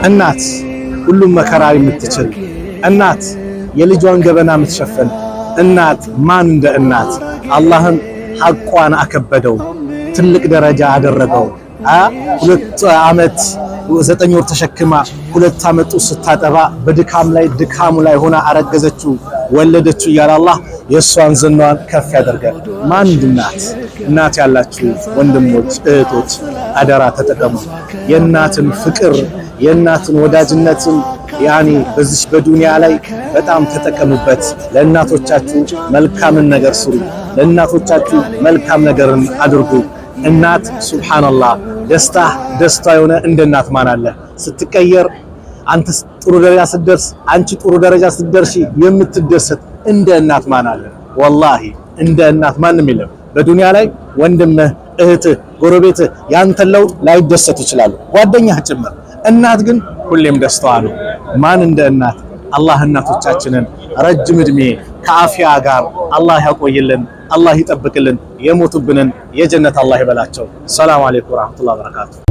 እናት ሁሉም መከራ የምትችል እናት፣ የልጇን ገበና የምትሸፍን እናት፣ ማን እንደ እናት? አላህም ሐቋን አከበደው፣ ትልቅ ደረጃ አደረገው። 2 ዓመት 9 ወር ተሸክማ 2 ዓመት ጡት ስታጠባ በድካም ላይ ድካሙ ላይ ሆና አረገዘችው፣ ወለደችው እያለ አላህ የእሷን ዝናዋን ከፍ ያደርጋል። ማን እንደ እናት? እናት ያላችሁ ወንድሞች እህቶች፣ አደራ ተጠቀሙ። የእናትን ፍቅር፣ የእናትን ወዳጅነትን ያኔ በዚች በዱንያ ላይ በጣም ተጠቀሙበት። ለእናቶቻችሁ መልካምን ነገር ስሩ። ለእናቶቻችሁ መልካም ነገርን አድርጉ። እናት ሱብሃንአላህ ደስታ ደስታ የሆነ እንደ እናት ማን አለ? ስትቀየር፣ አንተ ጥሩ ደረጃ ስትደርስ፣ አንቺ ጥሩ ደረጃ ስትደርሺ የምትደሰት እንደ እናት ማን አለ? ወላሂ እንደ እናት ማንም የለም። በዱንያ ላይ ወንድምህ፣ እህትህ፣ ጎረቤትህ ያንተን ለውጥ ላይደሰቱ ይችላሉ፣ ጓደኛህ ጭምር። እናት ግን ሁሌም ደስታዋ ነው። ማን እንደ እናት? አላህ እናቶቻችንን ረጅም እድሜ ከአፊያ ጋር አላህ ያቆይልን፣ አላህ ይጠብቅልን። የሞቱብንን የጀነት አላህ ይበላቸው። ሰላም አለይኩም ወራህመቱላሂ ወበረካቱ።